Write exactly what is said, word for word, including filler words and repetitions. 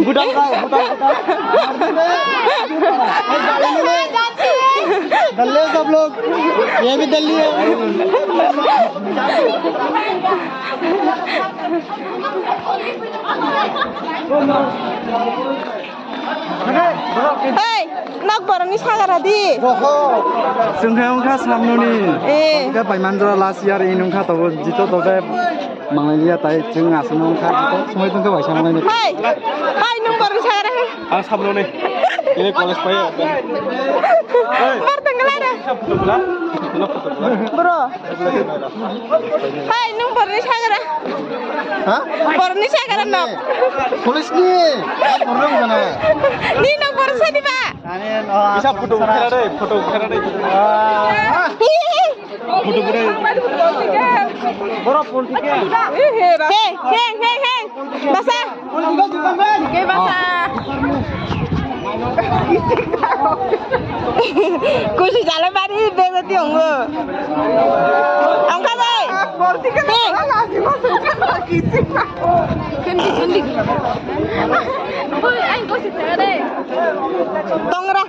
बुढ़ा, बुढ़ा, बुढ़ा, बुढ़ा। दल्ले सब लोग, ये भी दल्ली है। Hei, nok borokni sagara di. Chwng khe wngkha samnoni. Eh. Khe baimanjora last year in wngkha, tobo jito tobe mangliya, tai chwng aswk wngkha, jito swmai tongkha bai samnoni. Hei, hei, nwng borokni sagara. Ah, samnoni. Ini college pai. Bar tenggelai da. Bro. Hai, nwng borni sagra. Ha? Borni sagra nok. Police ni. Borno jana. Ni nok bor sadi ba? Bisa photo ukhara deh, photo ukhara deh. Photo ukhara. Boro police ke. Hei, hei, hei, hei. Basa. Ke basa. Kusi jale bari bego tiong go. Angka bai. Hei. Kendi, kendi. Tongra.